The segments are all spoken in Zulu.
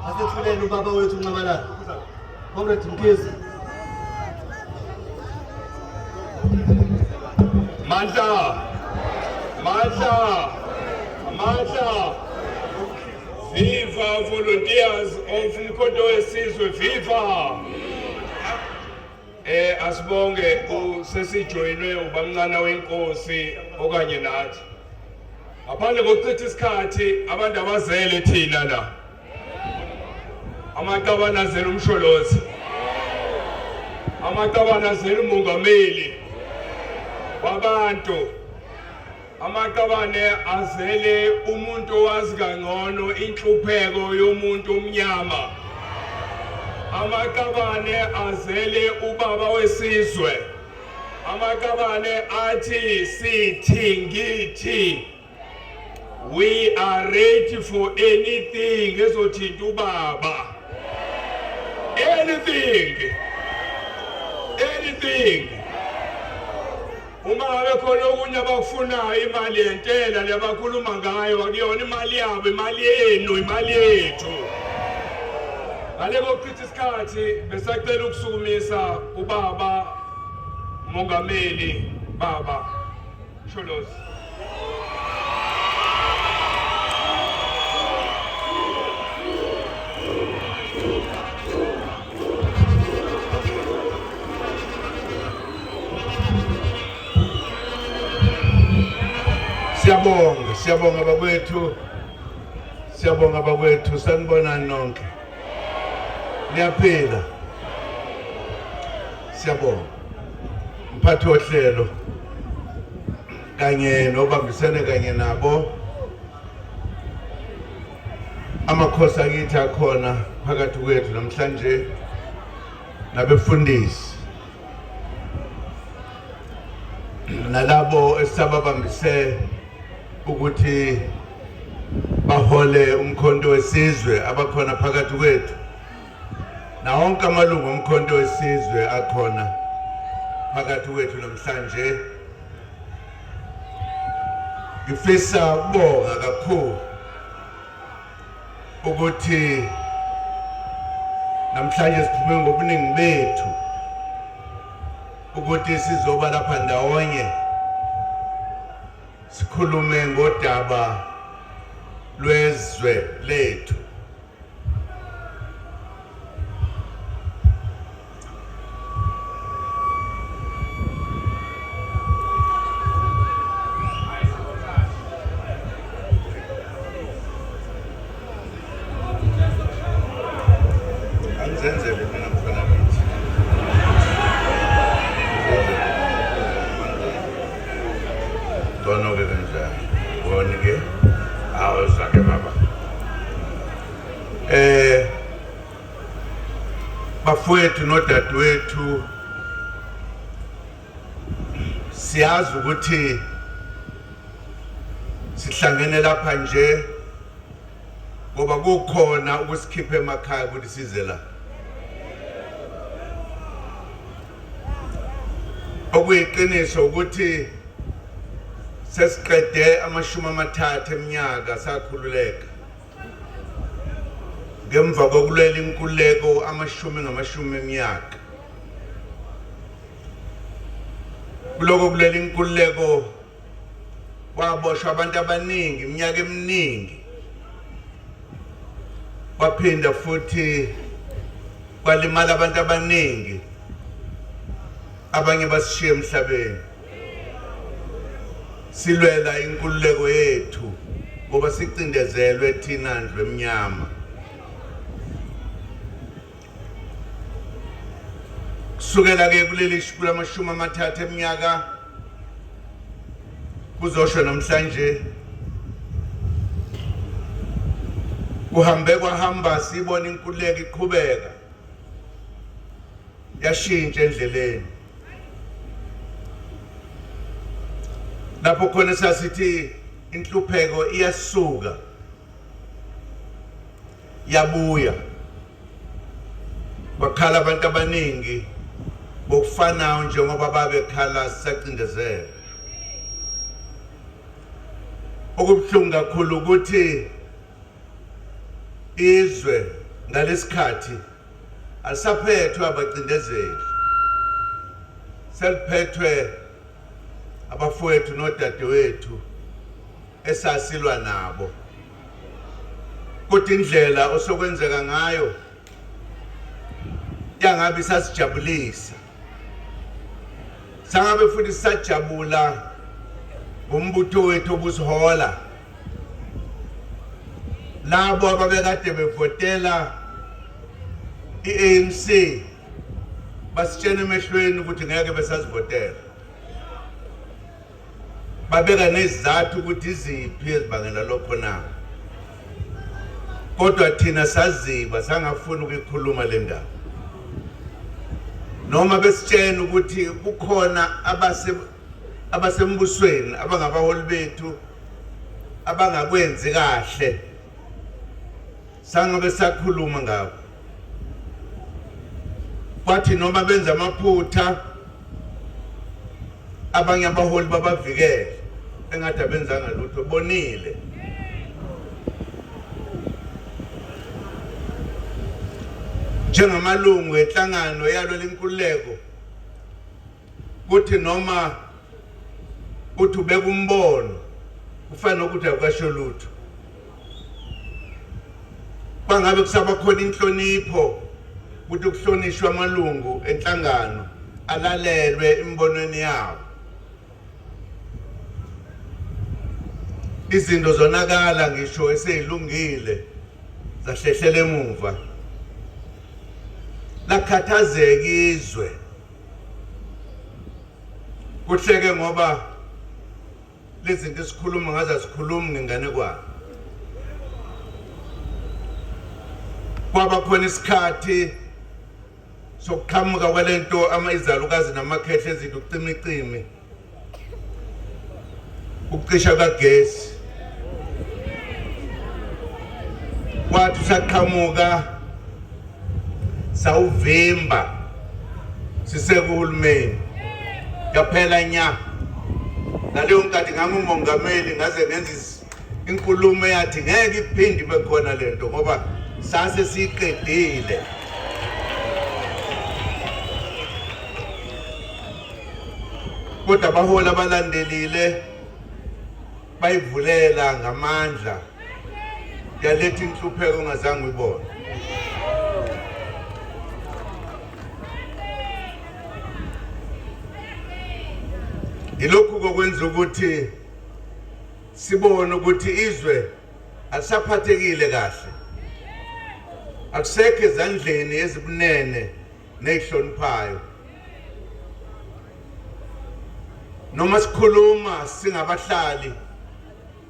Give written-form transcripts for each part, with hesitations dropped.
Asethulele ubaba wethu uNxamalala. Comrade Mkhize. Mandla! Mandla! Mandla! Viva volunteers of Umkhonto weSizwe, viva! Asibonge usesijoyinwe ubamncane wenkosi okanye nathi. Ngaphandle kokuchitha isikhathi abantu abazele thina la. Amaqabane azele uMsholozi. Amaqabane azele umongameli wabantu. Amaqabane azele umuntu owazi kangcono inhlupheko yomuntu omnyama. Amaqabane azele ubaba wesizwe. Amaqabane athi sithi ngithi we are ready for anything ezothinta ubaba. Anything. Anything. Uma ngabe khona okunye abakufunayo imali yentela lebakhuluma ngayo akuyona imali yabo, imali yenu, imali yethu. Ngale kokuchitha isikhathi besacela ukusukumisa ubaba mongameli baba Sholozi. Siyabonga, siyabonga bakwethu. Siyabonga bakwethu, sanibonani nonke. Niyaphila. Siyabonga. Mphathi wohlelo kanye nobambisene kanye nabo amakhosi akithi akhona phakathi kwethu namhlanje nabefundisi nalabo esababambise ukuthi bahole umkhonto wesizwe abakhona phakathi kwethu nawonke amalungu omkhonto wesizwe akhona phakathi kwethu namhlanje. Ngifisa ukubonga kakhulu ukuthi namhlanje siphume ngobuningi bethu ukuthi sizoba lapha ndawonye sikhulume ngodaba lwezwe lethu. Angizenzele mina mfana kithi. Ngcono-ke kanjani. Boni-ke. Awuzake baba. Bafowethu nodadewethu, siyazi ukuthi sihlangene lapha nje ngoba kukhona ukusikhipha emakhaya ukuthi size la. Okuyiqiniso ukuthi sesiqede 30 eminyaka sakhululeka ngemva kokulwela inkululeko amashumi ngamashumi eminyaka. Kuloko kulwela inkululeko kwaboshwa abantu abaningi iminyaka eminingi, kwaphinda futhi kwalimala abantu abaningi, abanye basishiya emhlabeni. Silwela inkululeko yethu ngoba sicindezelwe thina ndlu emnyama. Kusukela ke kuleli kula-30 eminyaka kuzosho namhlanje, kuhambe kwahamba sibona inkululeko iqhubeka yashintsha endleleni lapho khona sasithi inhlupheko iyasuka yabuya, kwakhala abantu abaningi ngokufanayo njengoba babekhala sisacindezela. Okubuhlungu kakhulu ukuthi izwe Ngalesikhathi alisaphethwe abacindezeli, seliphethwe abafowethu nodadewethu esasilwa nabo. Kodwa indlela osokwenzeka ngayo yangabe isasijabulisa, sangabe futhi sisajabula ngombutho wethu obusihola. Labo ababekade bevotela i-ANC basitshena emehlweni ukuthi ngeke besazivotela, babeka nezizathu ukuthi iziphi ezibangela lokho na. Kodwa thina saziba sangafuni ukuyikhuluma le ndaba, noma besitshena ukuthi kukhona abasembusweni abangabaholi bethu abangakwenzi kahle, sangabe sakhuluma ngabo. Kwathi noma benza amaphutha, abanye abaholi babavikele engathi abenzanga lutho, bonile. Njengamalungu enhlangano eyalwela inkululeko, kuthi noma uthi ubeka umbono kufana nokuthi akukasho lutho, kwangabe kusaba khona inhlonipho ukuthi kuhlonishwe amalungu enhlangano, alalelwe imibonweni yawo. Izinto zonakala ngisho eseyilungile, zahlehlela emuva, lakhathazeka izwe. Kuhleke ngoba lezinto esikhuluma ngazo asikhulumi ngenganekwane. Kwaba khona isikhathi sokuqhamuka kwalento ama izalukazi namakhehle ezinto ukucimicimi, ukucisha kagesi. Kwathi usaqhamuka sawuvimba sisekuhulumeni, yaphela nya. Ngaleyo nkathi ngangumongameli, ngaze ngenza inkulumo eyathi ngeke iphinde ibe khona lento ngoba sase siyiqedile. Kodwa abaholi abalandelile bayivulela ngamandla, yaletha inhlupheko ongazange uyibone. Yilokhu kokwenza ukuthi sibone ukuthi izwe alisaphathekile kahle, akusekho ezandleni ezibunene nezihloniphayo. Noma sikhuluma singabahlali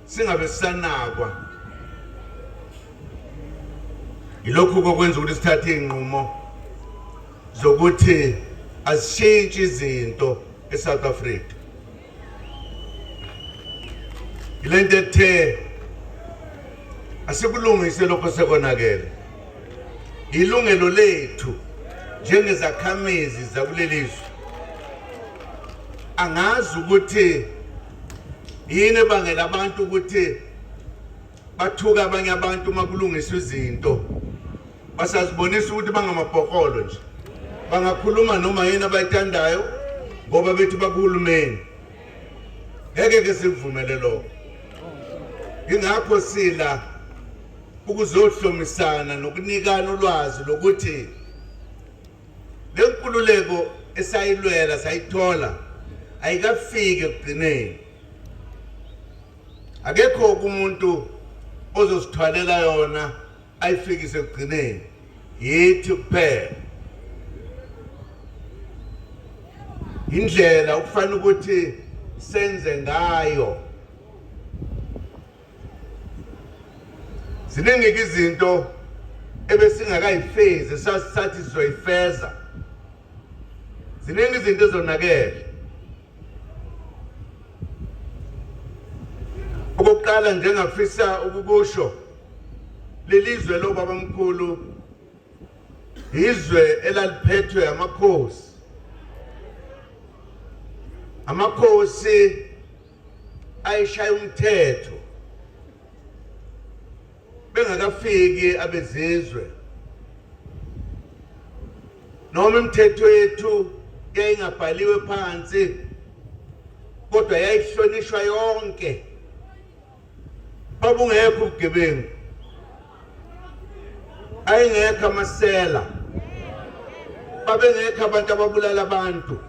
singabe sisanakwa. Yilokhu kokwenza ukuthi sithathe izinqumo zokuthi azishintshi izinto eSouth Africa. Yilento ethe asikulungise lokho sekonakele. Ilungelo lethu njengezakhamizi zakuleli zwe. Angazi ukuthi yini ebangela abantu ukuthi bathuka abanye abantu uma kulungiswa izinto. Basazibonisa ukuthi bangamabhokolo nje, bangakhuluma noma yini abayithandayo ngoba bethi bakuhulumeni. Ngeke ke sikuvumele lokho. Ingakho sila ukuzohlomisana nokunikana ulwazi lokuthi le nkululeko esayilwela sayithola ayikafiki ekugcineni. Akekho umuntu ozosithwalela yona ayifikise ekugcineni, yithi kuphela. Indlela okufanele ukuthi senze ngayo. Ziningi izinto ebesingakayifezi sathi sizoyifeza. Ziningi izinto ezonakele. Okokuqala nje ngafisa ukukusho, lelizwe lobabamkhulu izwe elaliphethwe amakhosi. Amakhosi ayishaya umthetho bengakafiki abezizwe. Noma imithetho yethu yayingabhaliwe phansi kodwa yayihlonishwa yonke. Babungekho ubugebengu. Ayengekho amasela. Babengekho abantu ababulala abantu.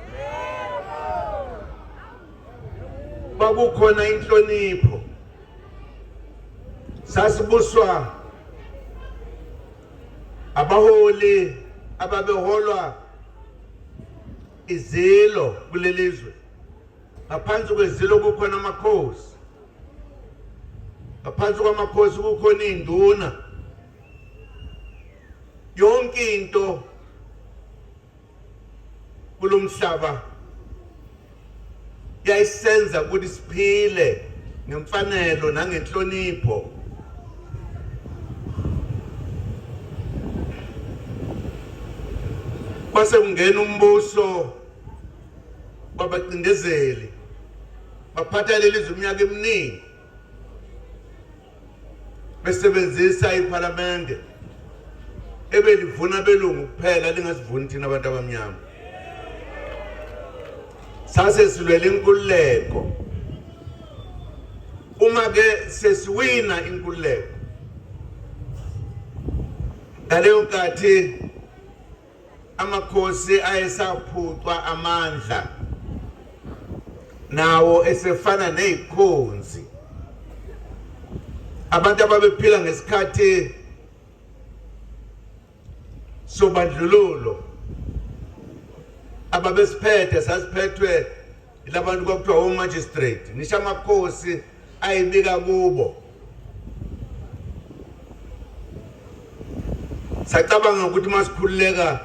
Kwakukhona inhlonipho. Sasibuswa abaholi ababeholwa izilo kulelizwe. Ngaphansi kwezilo kukhona amakhosi. Ngaphansi kwamakhosi kukhona iy'nduna. Yonke into kulomhlaba yayisenza ukuthi siphile ngemfanelo nangenhlonipho. Kwase kungena umbuso wabacindezeli baphatha leli zwe iminyaka eminingi besebenzisa iphalamende ebelivuna belungu kuphela lingasivuni thina abantu abamnyama. Sase silwela inkululeko. Uma ke sesiwina inkululeko ngaleyo nkathi Amakhosi ayesaphucwa amandla nawo esefana nezikhonzi. Abantu ababephila ngesikhathi sobandlululo ababesiphethe sasiphethwe labantu kwakuthiwa o-magistrate ngisho amakhosi ayibika kubo. Sacabanga ukuthi uma sikhululeka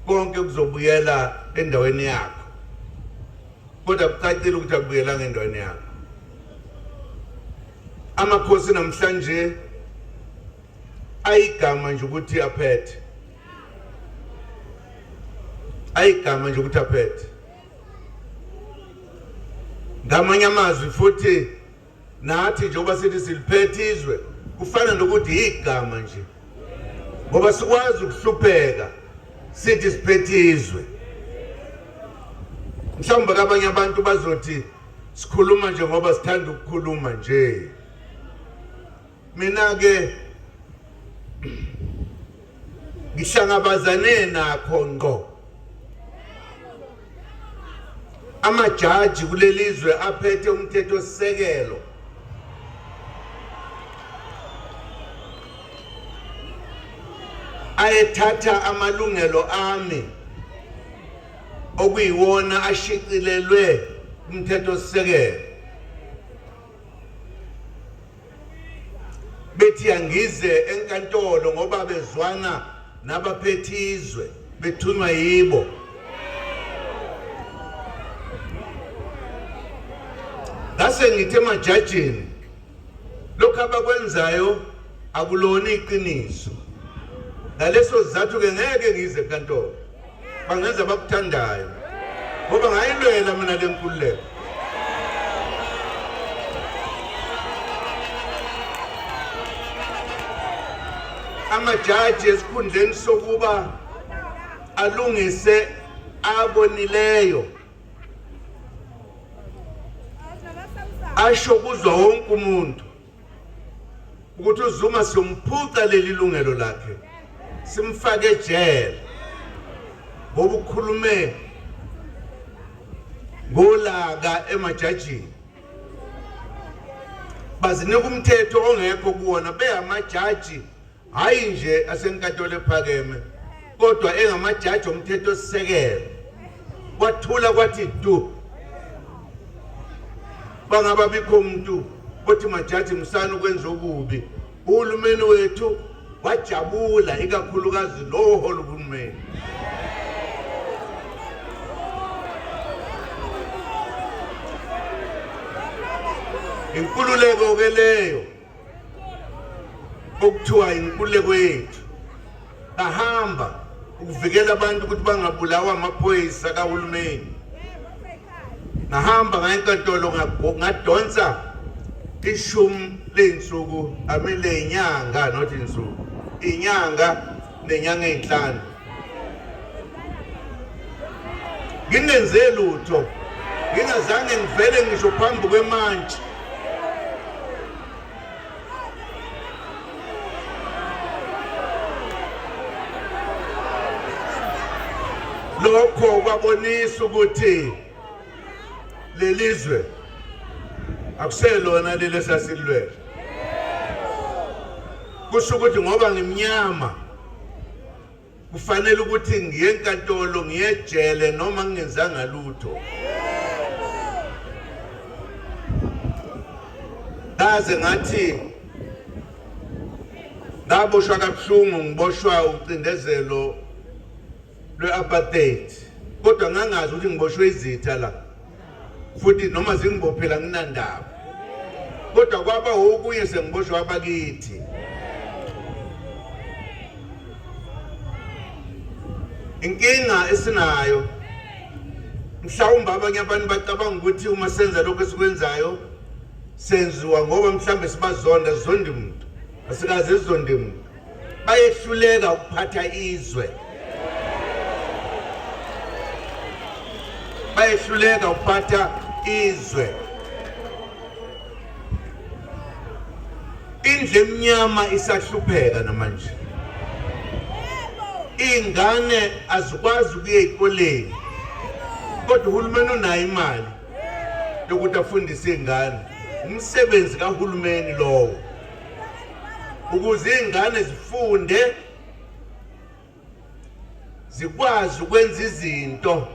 konke kuzobuyela endaweni yakho, kodwa kucacile ukuthi akubuyelanga endaweni yakho. Amakhosi namhlanje ayigama nje ukuthi aphethe, ayigama nje ukuthi aphethe. Ngamanye amazwi futhi nathi njengoba sithi siliphethe izwe kufana nokuthi igama nje ngoba sikwazi ukuhlupheka sithi siphethe izwe. Mhlawumbe abanye abantu bazothi sikhuluma nje ngoba sithanda ukukhuluma nje. Mina ke ngihlangabazane nakho ngqo. Amajaji kuleli zwe aphethe umthethosisekelo ayethatha amalungelo ami okuyiwona ashicilelwe umthethosisekelo bethi angize enkantolo ngoba bezwana nabaphethe izwe bethunywa yibo. Ngase ngithi emajajini lokhu abakwenzayo akulona iqiniso. Ngaleso sizathu ke ngeke ngize enkantolo. Bangenza abakuthandayo ngoba ngayilwela mina le nkululeko. Amajaji esikhundleni sokuba alungise abonileyo asho kuzwa wonke umuntu ukuthi uZuma siyomphuca leli lungelo lakhe simfake ejele ngoba ukhulume ngolaka emajajini. Bazinika umthetho ongekho kuwona beyamajaji hhayi nje asenkantolo ephakeme kodwa engamajaji omthetho sisekelo. Kwathula kwathi du bangaba bikho umuntu othi majaji musani ukwenza okubi. Uhulumeni wethu wajabula ikakhulukazi lowo hola uhulumeni. Inkululeko ke leyo okuthiwa inkululeko yethu. Bahamba ukuvikela abantu ukuthi bangabulawa amaphoyisa kahulumeni. Ngahamba ngaya enkantolo ngadonsa ishumi ley'nsuku amile inyanga not insuku inyanga nenyanga ey'nhlanu. Ngingenze lutho, ngingazange ngivele ngisho phambi kwemantshi. Lokho kwabonisa ukuthi lelizwe akuselona leli esasilwela. Kusho ukuthi ngoba ngimnyama kufanele ukuthi ngiye enkantolo, ngiye ejele noma ngingenzanga lutho. Ngaze ngathi ngaboshwa kabuhlungu, ngiboshwa ucindezelo lwe-apartheid, kodwa ngangazi ukuthi ngiboshwe izitha la, futhi noma zingibophela nginandaba, kodwa kwaba okunye sengiboshwa abakithi. Inkinga esinayo mhlawumbe abanye abantu bacabanga ukuthi uma senza lokho esikwenzayo senziwa ngoba mhlawumbe sibazonda. Sizondi muntu, asikaze sizonde muntu. Bayehluleka ukuphatha izwe, bayehluleka ukuphatha izwe. Indlu emnyama isahlupheka namanje, iy'ngane azikwazi ukuya ey'koleni, kodwa uhulumeni unayo imali yokuthi afundise iy'ngane. Umsebenzi kahulumeni lowo, ukuze iy'ngane zifunde, zikwazi ukwenza izinto,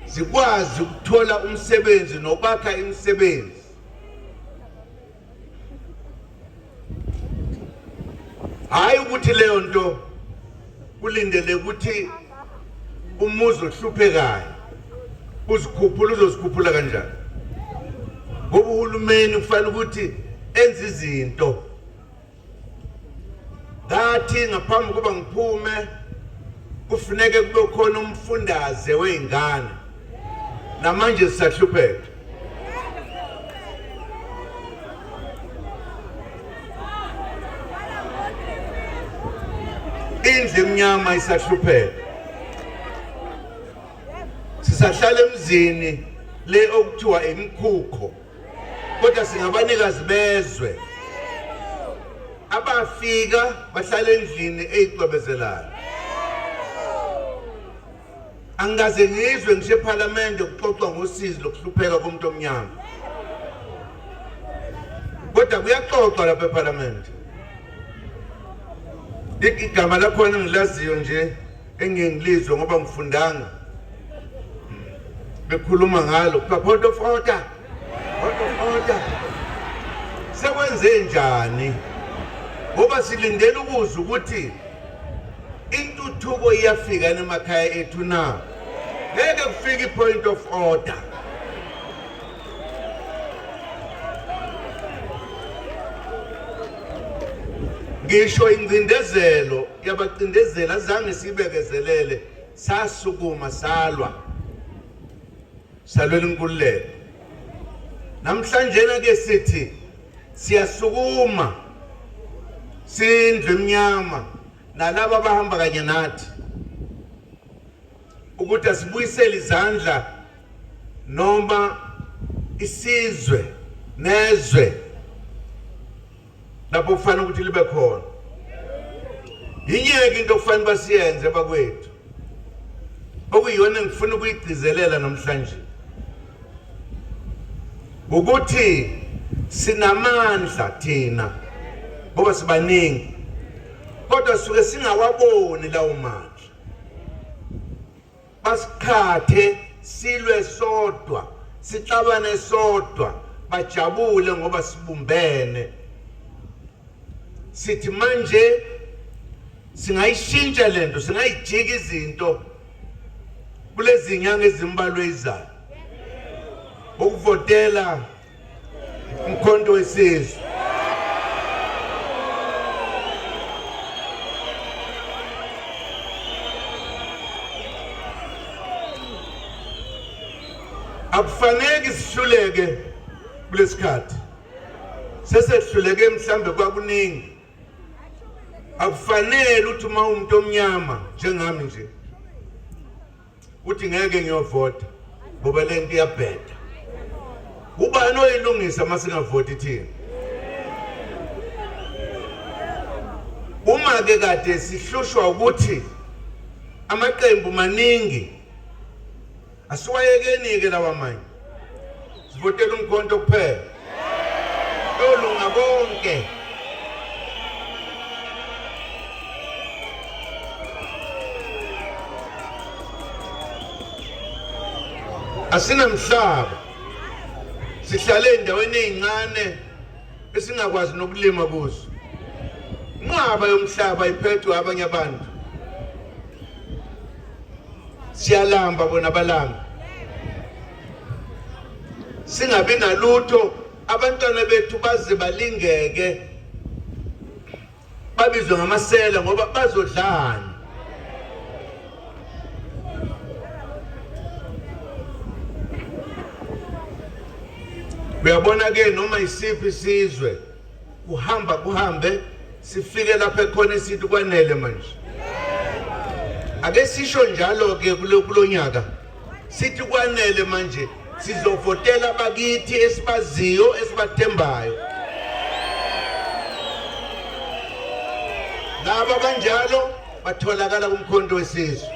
zikwazi ukuthola umsebenzi nokwakha imisebenzi. Hhayi ukuthi leyo nto kulindele ukuthi umuzi ohluphekayo uzikhuphula, uzozikhuphula kanjani? Ngoba uhulumeni kufanele ukuthi enze izinto. Ngathi ngaphambi kuba ngiphume kufuneke kube khona umfundaze wey'ngane, namanje sisahlupheka. Indlu emnyama isahlupheka, sisahlala emzini le okuthiwa imikhukho, kodwa singabanikazi bezwe abafika bahlala endlini eyicwebezelayo. Angikaze ngizwe ngisho ephalamende kuxoxwa ngosizi lokuhlupheka komuntu omnyama, kodwa kuyaxoxwa lapha ephalamende. Igama lakhona engilaziyo nje engiye ngilizwe ngoba ngifundanga bekhuluma ngalo, kuthiwa point of order, point of order. Sekwenze njani? Ngoba silindele ukuzwa ukuthi intuthuko iyafika emakhaya ethu na? Ngeke kufike i-point of order. Ngisho ingcindezelo yabacindezeli azange sibekezelele, sasukuma salwa, salwela inkululeko. Namhlanje ke sithi siyasukuma sindlu emnyama nalabo abahamba kanye nathi ukuthi asibuyisele izandla noma isizwe nezwe lapho kufanele ukuthi libe khona. Yinyeke into okufanele basiyenze bakwethu, okuyiyona engifuna ukuyigcizelela namhlanje, ukuthi sinamandla thina ngoba sibaningi, kodwa suke singawaboni lawo mandla. Basiqhathe silwe sodwa, sixabane sodwa, bajabule ngoba sibumbene. Sithi manje singayishintsha lento, singayijika izinto kulezi nyanga ezimbalwa ezizayo, ukuvotela Umkhonto wesizwe. Akufaneki sihluleke kulesikhathi, sesehluleke mhlambe kwakuningi. Akufanele ukuthi uma umuntu omnyama njengami nje Uthi ngeke ngiyovota ngoba lento iyabheda. Ubani oyilungisa uma singavoti thina? Uma ke kade sihlushwa ukuthi amaqembu maningi asiwayekeni ke lawa manye sivotela umkhonto kuphela kuyolunga konke. Asinamhlaba, sihlale endaweni ezincane esingakwazi nokulima kuzo. Inqwaba yomhlaba iphethwe abanye abantu. Siyalamba bona balamba, singabi nalutho. Abantwana bethu baze balingeke babizwe ngamasela ngoba bazodlani. Uyabona ke, noma isiphi isizwe kuhamba kuhambe sifike lapha ekhona esithi kwanele manje. Ake sisho njalo ke kulonyaka sithi kwanele manje, sizovotela bakithi esibaziyo esibathembayo. Laba banjalo batholakala kuMkhonto weSizwe.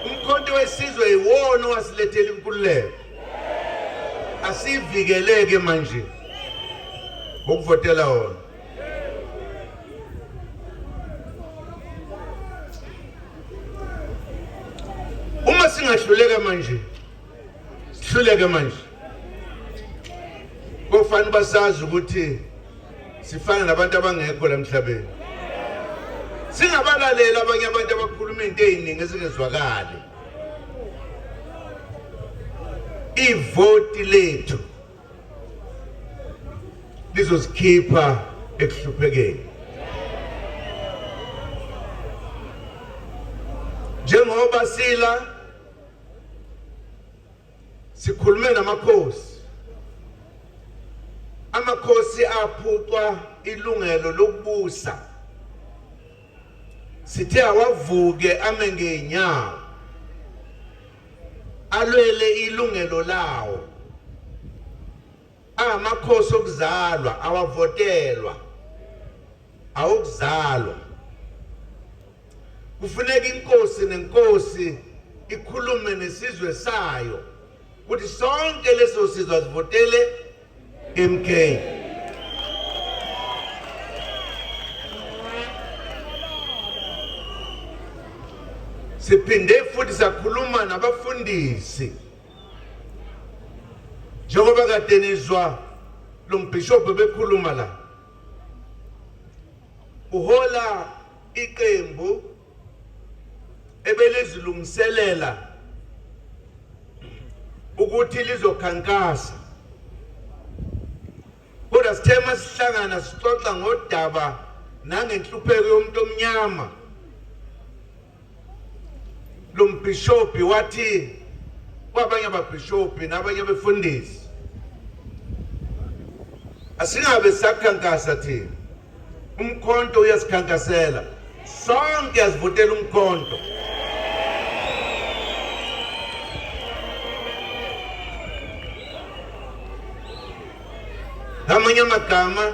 Umkhonto weSizwe yiwona owasilethela inkululeko. Asivikeleke manje ngokuvotela wona. Uma singahluleka manje, sihluleke manje, kofanele basazi ukuthi sifana nabantu abangekho la emhlabeni. Singabalalela abanye abantu abakhuluma into eziningi ezingezwakali. Ivoti lethu lizozikhipha ekuhluphekeni. Njengoba sila sikhulume namakhosi, amakhosi aphucwa ilungelo lokubusa, sithe awavuke ame ngeenyawo alwele ilungelo lawo. Amakhosi okuzalwa awavotelwa, awokuzalwa. Kufuneka inkosi nenkosi ikhulume nesizwe sayo ukuthi sonke leso sizwe asivotele MK. Siphinde futhi sakhuluma nabafundisi, njengoba kade nizwa lo mbhishobhi bekhuluma la, uhola iqembu ebelizilungiselela ukuthi lizokhankasa, kodwa sithe masihlangana sixoxa ngodaba nangenhlupheko yomuntu omnyama, lo mbhishobhi wathi kwabanye ababhishobhi nabanye abefundisi, asingabe sakhankasa thina, umkhonto uyasikhankasela sonke, asivotela umkhonto. Ngamanye amagama,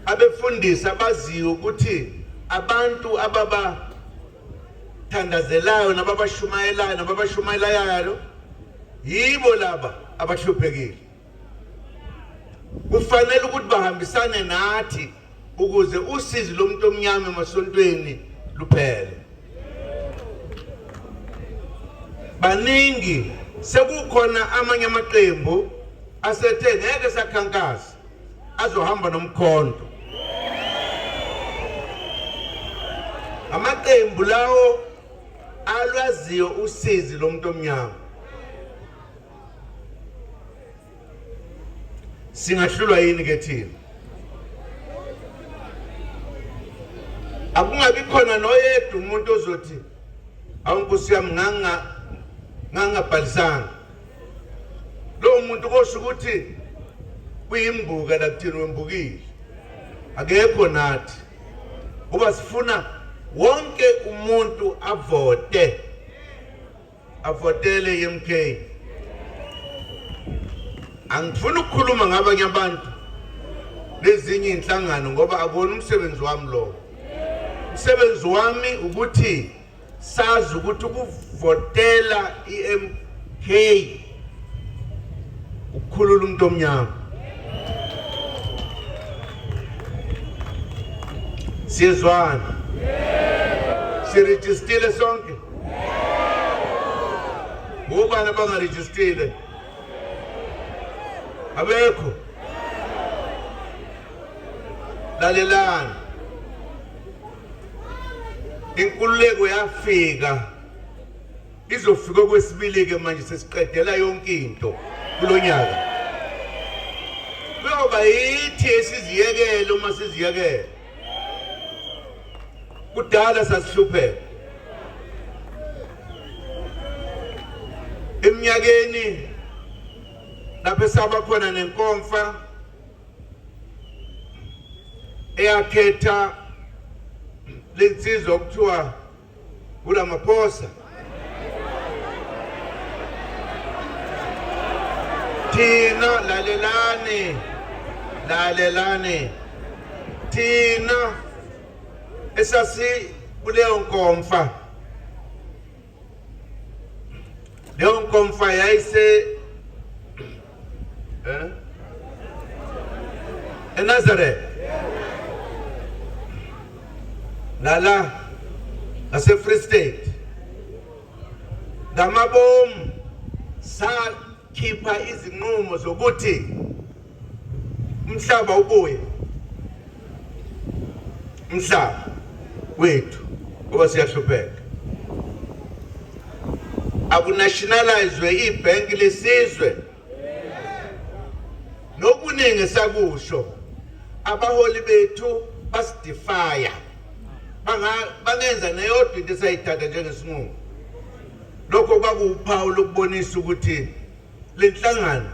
abefundisi abaziyo ukuthi abantu ababathandazelayo nababashumayelayo nababashumayelayo yibo laba abahluphekile. Kufanele ukuthi bahambisane nathi ukuze usizi lomuntu omnyama emasontweni luphele. Baningi, sekukhona amanye amaqembu asethe ngeke sakhankasa, azohamba nomkhonto. Amaqembu lawo alwaziyo usizi lomuntu omnyama. Singahlulwa yini ke thina? Akungabi khona noyedwa umuntu ozothi awu nkosi yami ngangabhalisanga. Lowo muntu kosho ukuthi uyimbuka la kuthina, wembukile, akekho nathi ngoba sifuna Wonke umuntu avote, avotele iMK. Angifuni ukukhuluma ngabanye abantu nezinye inhlangano ngoba akona umsebenzi wami lo. Umsebenzi wami ukuthi sazi ukuthi ukuvotela iMK ukukhulula umuntu omnyama. Siyezwana? Sirejistile sonke? Ubani abangarejistile? Abekho. Lalelani. Inkululeko yafika, izofika okwesibili ke manje, sesiqedela yonke into kulonyaka. Kuyoba yithi esiziyekele uma siziyekele. Kudala sasihlupheka. Eminyakeni lapho esaba khona nenkomfa eyakhetha lensizwa okuthiwa uRamaphosa, thina, lalelani, lalelani, thina esasi kuleyo nkomfa, leyo nkomfa yayise eNazareth nala ngase Free State, ngamabomu sakhipha izinqumo zokuthi umhlaba ubuye, umhlaba wethu, ngoba siyahlupheka. Akunationalizwe ibhenki lesizwe nokuningi sakusho. Abaholi bethu basidefya, bangenza neyodwa into esayithatha njengesinqumo. Lokho kwakuwuphawu lokubonisa ukuthi lenhlangano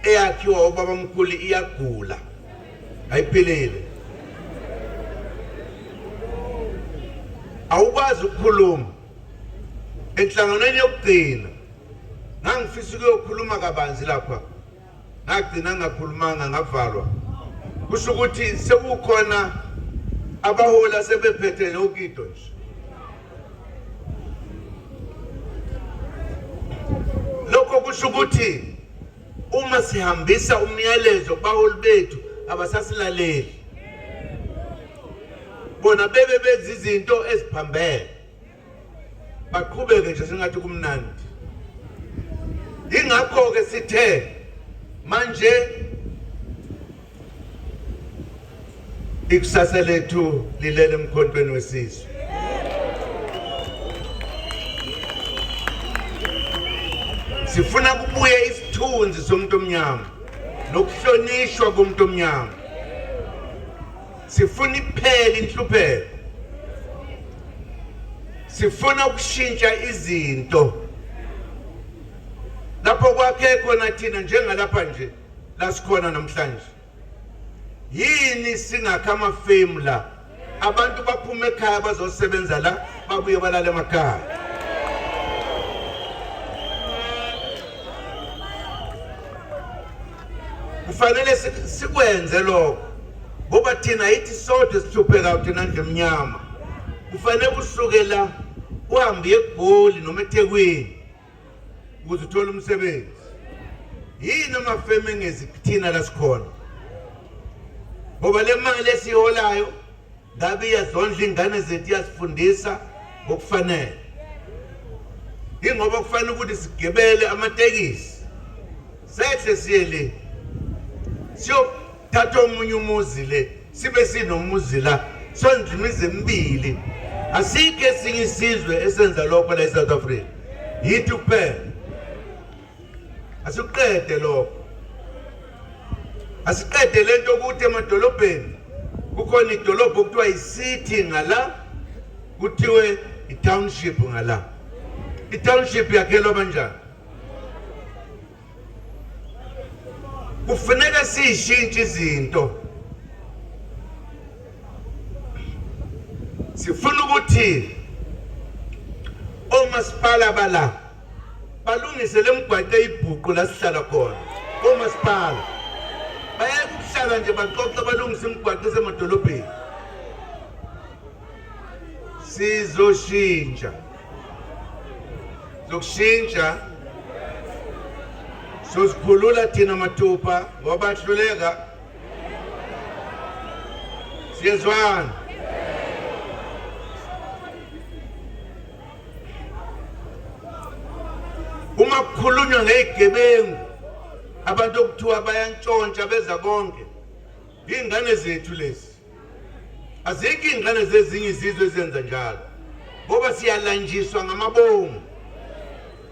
eyakhiwa ubabamkhulu iyagula, ayiphilile. Awukwazi ukukhuluma enhlanganweni yokugcina. Ngangifisa ukuyokhuluma kabanzi lapha, ngagcina ngakhulumanga, ngavalwa. Kusho ukuthi sekukhona abaholi asebephethe yonke into nje. Lokho kusho ukuthi uma sihambisa umyalezo kubaholi bethu, abasasilaleli. Bona bebe benza izinto eziphambene, baqhubeke nje sengathi kumnandi. Ingakho-ke sithe manje ikusasa lethu lilele emkhontweni wesizwe. Sifuna kubuye isithunzi somuntu omnyama nokuhlonishwa komuntu omnyama. Sifuna iphele inhlupheko. Sifuna ukushintsha izinto lapho kwakhe khona thina, njengalapha nje la sikhona namhlanje. Yini singakha amafemu la, abantu baphuma ekhaya bazosebenza la, babuye balale emakhaya? Kufanele sikwenze lokho ngoba thina yithi sodwa esihluphekayo, thina ndlu emnyama. Kufanele kusuke la uhambe eGoli noma eThekwini ukuze uthole umsebenzi. Yini amafemu engezi kuthina la sikhona? Ngoba le mali esiyiholayo ngabe iyazondla ingane zethu, iyazifundisa ngokufanele. Ingoba kufanele ukuthi sigibele amatekisi, sehle siye le, siyothatha omunye umuzi le, sibe sinomuzi la, sondla imizi emibili. Asikho esinye isizwe esenza lokho la eSouth Africa, yithi kuphela. Asiqede lokho, asiqede lento ukuthi emadolobheni kukhona idolobha okuthiwa i-city ngala, kuthiwe i-township ngala. I-township yakhelwa kanjani? Kufuneka siyishintshe izinto. Sifuna ukuthi omasipala bala balungise lemigwaqo eyibhuqu la sihlala khona. Omasipala bayeke ukuhlala nje baxoxe balungise imigwaqo esemadolobheni. Sizoshintsha, zokushintsha, sozikhulula thina mathupha ngoba bahluleka. Siyezwana. Uma kukhulunywa ngezigebengu, abantu okuthiwa bayantshontsha beza konke, iy'ngane zethu lezi. Azikho iy'ngane zezinye izizwe ezenza njalo, ngoba siyalanjiswa ngamabomu,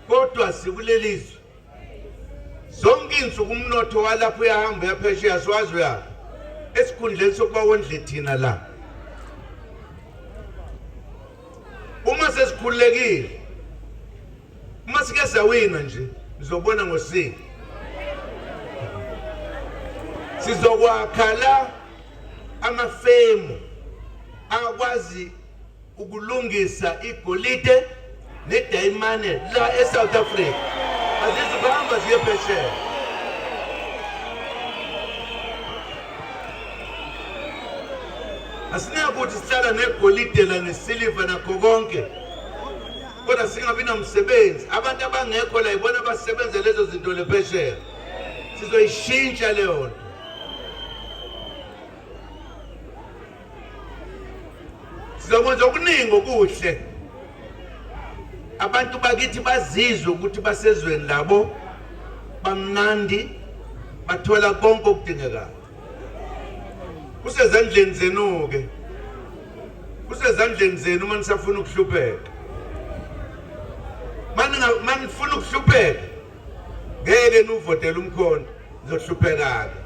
kodwa sikuleli zwe. Zonke iy'nsuku umnotho walapho uyahamba uyaphesheya, siwazi uyaphi, esikhundleni sokuba wondle thina la. Uma sesikhululekile, uma sike sawina nje, nizobona ngosiko sizokwakha la amafemu akwazi ukulungisa igolide nedayimane la eSouth Africa. Azizukuhamba ziye phesheya. Asinakuthi sihlala negolide la nesiliva nakho konke, kodwa singabi namsebenzi. Abantu abangekho la ibona abasebenza lezo zinto lephesheya. Sizoyishintsha leyo nto. Sizokwenza okuningi okuhle, abantu bakithi bazizwe ukuthi basezweni labo, bamnandi, bathola konke okudingekayo. Kusezandleni zenu-ke, kusezandleni zenu uma nisafuna ukuhlupheka. Manifuna ukuhlupheka, ngeke nuvotele uMkhonto, nizohlupheka-ke.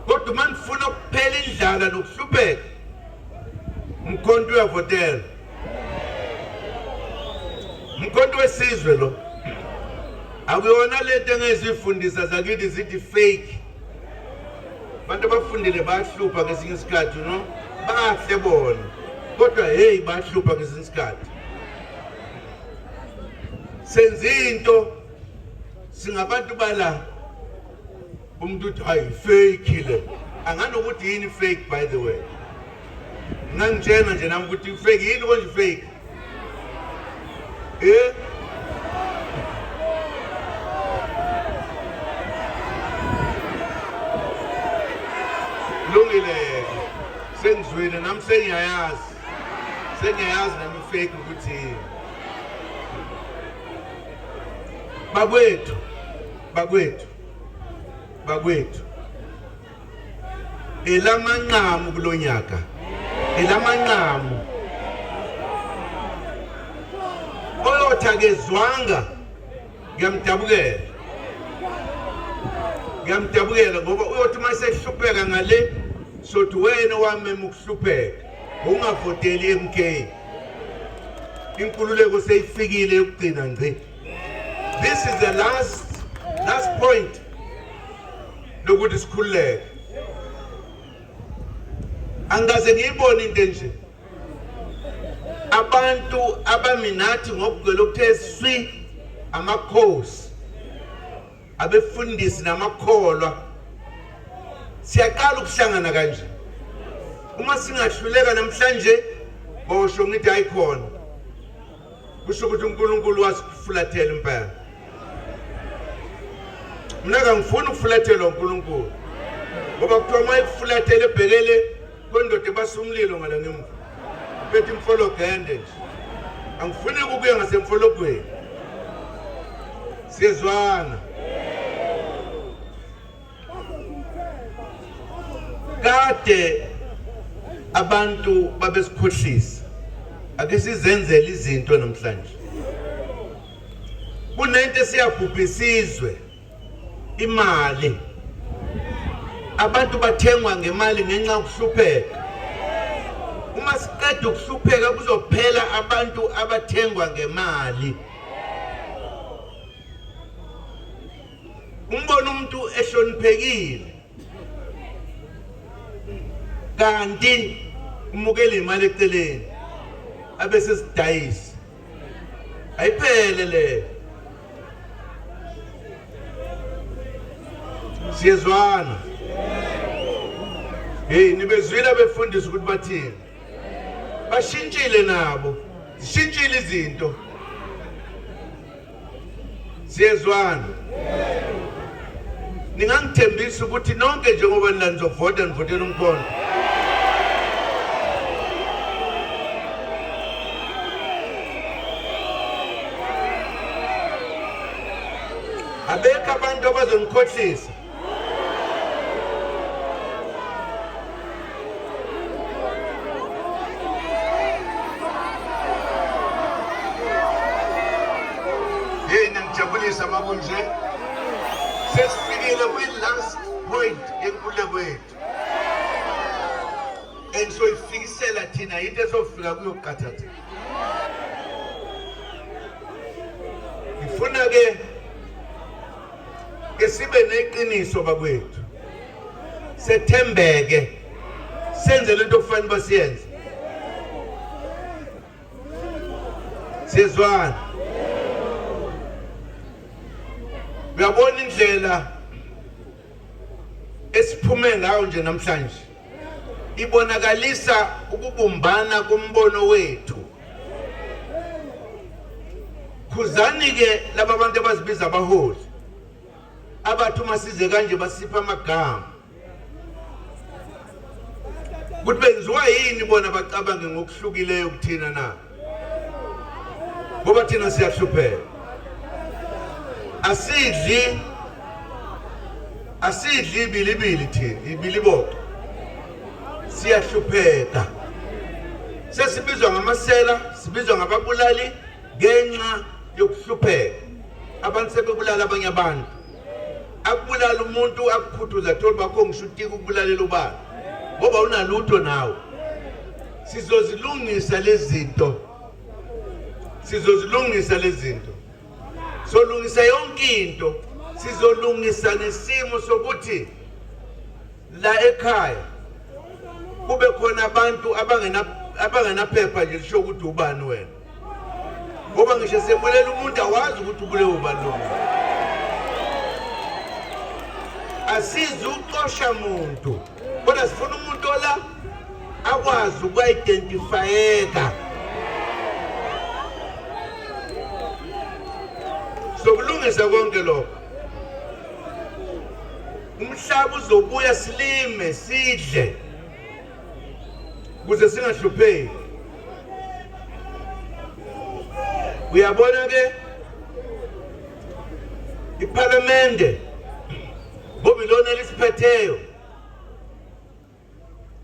Kodwa uma nifuna ukuphela indlala nokuhlupheka, uMkhonto uyavotela. Umkhonto wesizwe lo. Akuyona lento engezifundisa zakithi zithi fake. Abantu abafundile bayahlupha ngesinye isikhathi, no? Bahle bona, kodwa hey, bayahlupha ngesinye isikhathi. Senza into singabantu bala, umuntu uthi hayi, fake le. Anganokuthi yini fake, by the way? Ngangitshena nje nami ukuthi fake yini konje, fake. Lungile, sengizwile nami, sengiyayazi, sengiyayazi nami fake ukuthi yini. Bakwethu, bakwethu, bakwethu, elamanqamu kulonyaka, elamanqamu. Oyothi akezwanga, ngiyamdabukela, ngiyamdabukela, ngoba uyothi uma esehlupheka ngale, sothi wena wamema ukuhlupheka, ungavoteli MK. Inkululeko seyifikile yokugcina ngci. This is the last point lokuthi sikhululeke. Angikaze ngiyibone into enje. Abantu abaminathi ngokugcwele okuthe swi, amakhosi, abefundisi namakholwa, siyaqala ukuhlangana kanje. Uma singahluleka namhlanje, bosho ngithi hayi khona, kusho ukuthi uNkulunkulu wasifulathela impela. Mina kangifuni ukufulathelwa uNkulunkulu, ngoba kuthiwa uma ekufulathela ebhekele kwendoda ebasa umlilo ngala ngemva, uphethe imfologende nje. Angifuni ukuya ngasemfologweni. Siyezwana? Kade abantu babesikhohlisa, ake sizenzele izinto namhlanje. Kunento esiyabhubhisa izwe, imali. Abantu bathengwa ngemali ngenxa yokuhlupheka. Uma siqeda ukuhlupheka, kuzophela abantu abathengwa ngemali. Umbona umuntu ehloniphekile, kanti Umukele imali eceleni abese sidayisa. Ayiphele le. Siyezwana. Hey, nibezwile abefundisi ukuthi bathini? Bashintshile nabo. Zishintshile izinto. Siyezwana. Ningangithembisa ukuthi nonke njengoba nina nizovota nivotela uMkhonto. Abekho abantu abazonikhohlisa. Hey, ningijabulisa makunje. Sesifikile kwi-last point yenkululeko yethu. And soyifikisela thina into esofika kuyoqatha thina. Ngifuna ke ke sibe neqiniso bakwethu. Sethembeke. Senze lento okufanele basiyenze. Siyezwana. Uyabona indlela esiphume ngayo nje namhlanje ibonakalisa ukubumbana kombono wethu. Khuzani ke laba bantu abazibiza abaholi abathi uma size kanje basipha amagama ukuthi benziwa yini bona bacabange ngokuhlukileyo kuthina na ngoba thina siyahlupheka asidli asidli ibilibili thina ibiliboco siyahlupheka sesibizwa ngamasela sibizwa ngababulali ngenxa yokuhlupheka abantu sebebulala abanye abantu akubulala umuntu akukhuthuza thola bakho ngisho utika ukubulalela ubani ngoba unalutho nawe sizozilungisa lezi zinto sizozilungisa lezi zinto solungisa yonke into sizolungisa nesimo sokuthi la ekhaya kube khona abantu abangena abangenaphepha nje lisho ukuthi ubani wena ngoba ngisho sebulela umuntu awazi ukuthi ubulewe ubani lo muntu asizi uxosha muntu kodwa sifuna umuntu ola akwazi uku-identifyeka sokulungisa konke lokho umhlaba uzobuya silime sidle kuze singahlupheki uyabona ke iphalamende ngoba ilona elisiphetheyo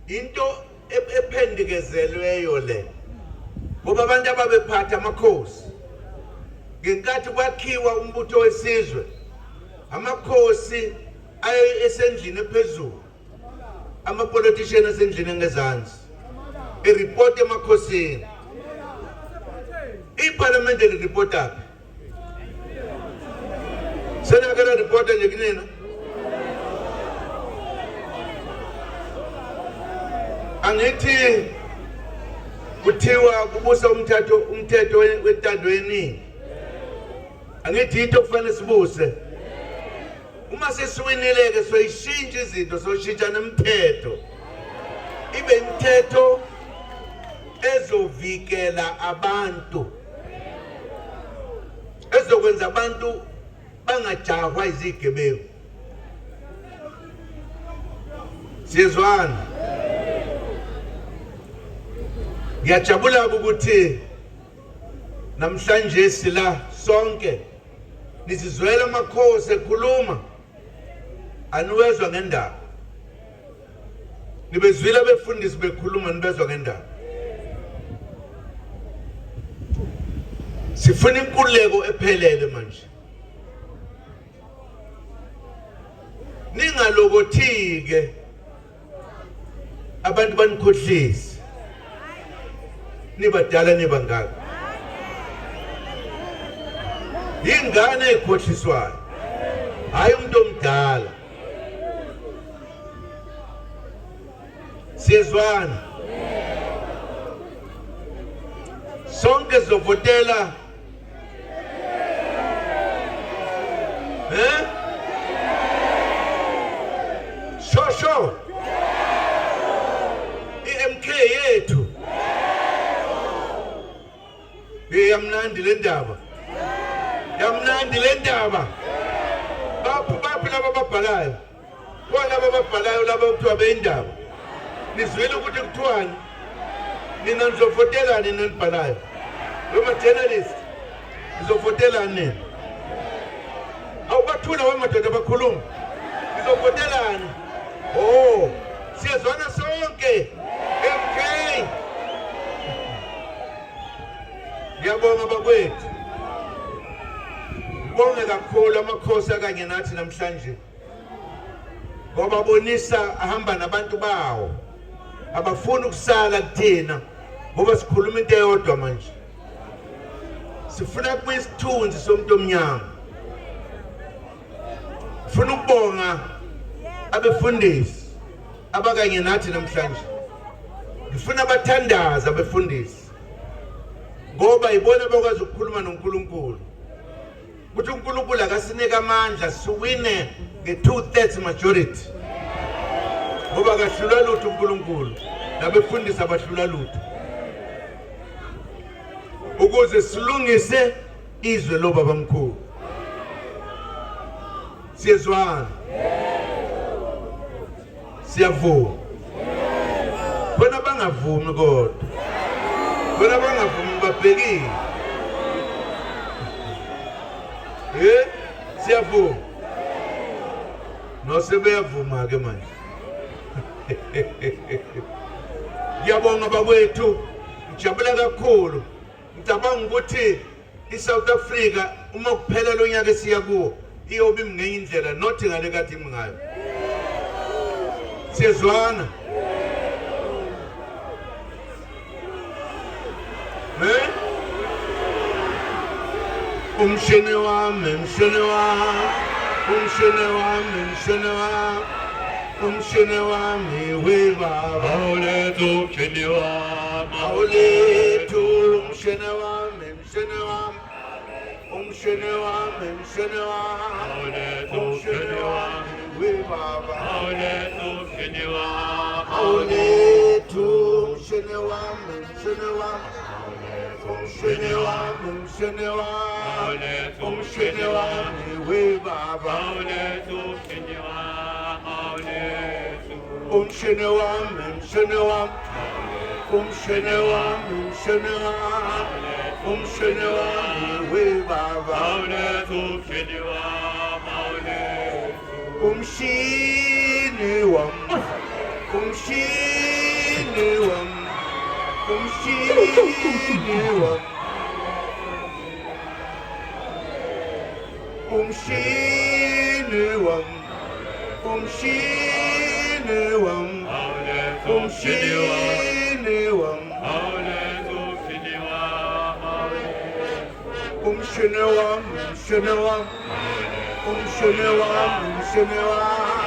into ephendikezelweyo le ngoba abantu ababephatha amakhosi ngenkathi kwakhiwa umbutho wesizwe amakhosi aye esendlini ephezulu amapolitician asendlini engezansi ireport emakhosini iphalamende liripota phi senake laripota nje kunina angithi kuthiwa kubusa umthetho umthetho wentando yeningi angithi into kufanele sibuse Uma sesiwinile-ke soyishintsha izinto, soshintsha nemithetho ibe imithetho ezovikela abantu, ezokwenza abantu bangajahwa izigebengu. Siyezwana? Ngiyajabula ukuthi namhlanje sila sonke nizizwela amakhosi ekhuluma aniwezwa ngendaba nibezwile abefundisi bekhuluma nibezwa ngendaba sifuna inkululeko ephelele manje ningalokothike abantu banikhohlise nibadala nibangaka ingane ekhohliswayo hayi umuntu omdala siyezwana. Sizovotela eh sho sho iMK yethu. Yamnandi le ndaba, yamnandi le ndaba. Baphi baphi laba ababhalayo? Khona laba ababhalayo laba kuthiwa beyindaba. Nizwile ukuthi kuthiwani? Nina nizovotelani nina nibhalayo? Wema journalist, nizovotelani nina? Awubathula wemadoda bakhuluma. Nizovotelani? Oh, siyazwana sonke. MK. Ngiyabonga bakwethu. Ngibonge kakhulu amakhosi akanye nathi namhlanje. Ngoba bonisa ahamba nabantu bawo. Abafuni ukusala kuthina ngoba sikhuluma into eyodwa manje. Sifuna kubuya isithunzi somuntu omnyama. Funa ukubonga abefundisi abakanye nathi namhlanje. Ngifuna abathandaza abefundisi ngoba ibona abakwazi ukukhuluma noNkulunkulu. Ukuthi uNkulunkulu akasinike amandla siwine nge-2/3 majority. Ngoba akahlulwa lutho uNkulunkulu, nabefundisi abahlulwa lutho. Ukuze silungise izwe lobabamkhulu. Siyezwana. Siyavuma. Khona bangavumi kodwa. Khona bangavumi babhekile. Eh, siyavuma. No sebeyavuma ke manje. Ngiyabonga bakwethu. Ngijabula kakhulu. Ngicabanga ukuthi iSouth Africa uma kuphela lo nyaka esiya kuwo iyobe imi ngenye indlela not ngale kade imi ngayo. Siyezwana. Eh? Umshini wami, umshini wami, umshini wami, umshini wami, umshini wami we baba. Awulethu umshini wami. Awulethu umshini wami, umshini wami, umshini wami, umshini wami, Awulethu umshini umshini wami wami. we baba. Awulethu umshini wami. Awulethu umshini wami, umshini wami, umshini wami, umshini wami, Awulethu umshini wami we baba. Awulethu umshini wami. Awulethu. Umshini wami, umshini wami, umshini wami, umshini wami, umshini wami we baba. Awulethu umshini wami. Awulethu. Umshini wami, umshini wami, umshini wami, umshini wami, umshini wami, Awulethu umshini wami. umshini wami, Awulethu umshini wami. Awulethu. umshini wami, umshini wami, umshini wami, umshini wami.